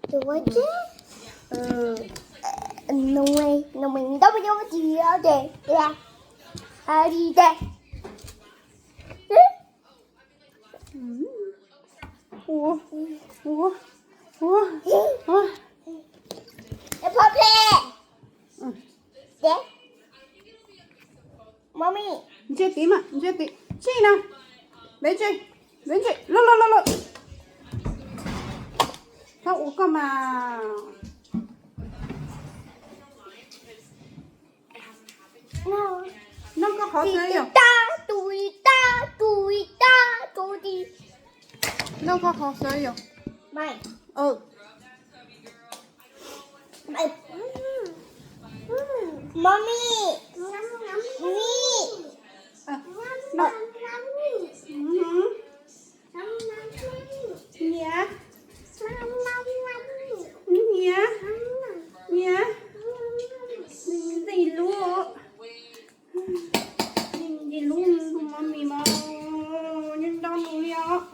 Tus ua ke. Nws, nws, nws, nws, nws, nws, nws, nws, Ua, ua, ua, ua. Pom phem. Mami. Ntsia tid mas, ntsia tid. Tsij no. Npeb ntsia, npeb ntsia. Lawm, lawm, lawm, lawm. Txhob ua koj mas. Noj koj qhov xwb yom. Noj koj qhov xwb yom. Mami. Mami. Nyiam. Nyiam. Nyiam. Ntxim hlub. Ntxim hlub tus Mami mas, nyob nrog nws li os.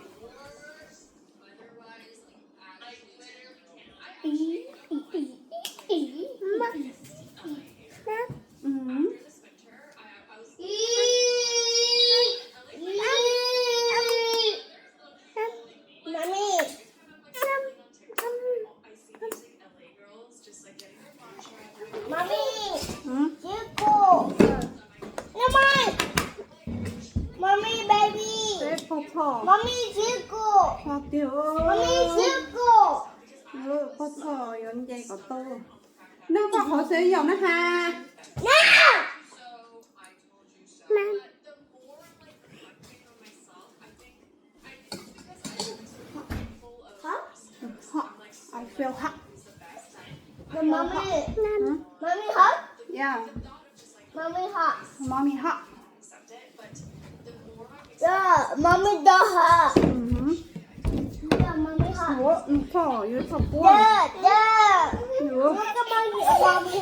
Mami, circle. No, mami. Mami, baby. Peb pog txhoj. Mami, circle. Pog tiag. Mami, circle. Pog txhoj yuav nce kom tau. Noj koj qhov xwb yom na has. Hot. I feel hot. Mommy. Huh? Mommy hot? Yeah. Mommy hot. Mommy hot. Yeah, mommy don't hot. Mhm. Yeah, mommy hot. Ua, nws txhoj, yuav txhoj puab. Yeah, yeah. Yuav. Look at mommy, mommy.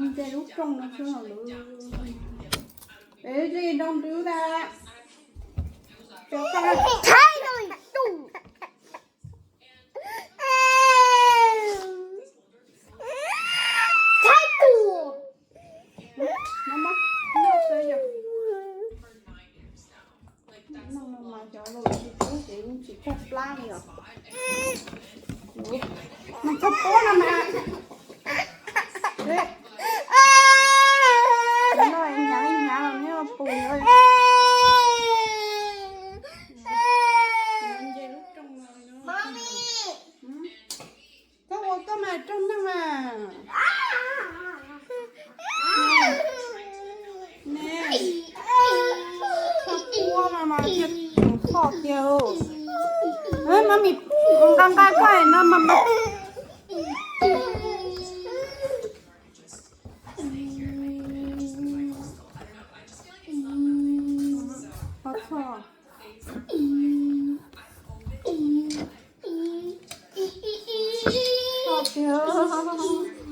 Ntse lub rooj no xwb los lawm. Es tsis nroo ntws tas. Thaij no tus. Thaij tus. No mas, no xwb yom. No mas cov laus tsis pub ces tsis txog plab li os. Mas txog puab no mas. No hnyav hnyav los nyob pus. Nce lub rooj no. Koj ua koj mas rooj neeg mas. Ne, koj ua mas mas thiaj txhoj tiag. Mami nqa nqa koj no mas mas. Pog txhoj. Txhoj tiag.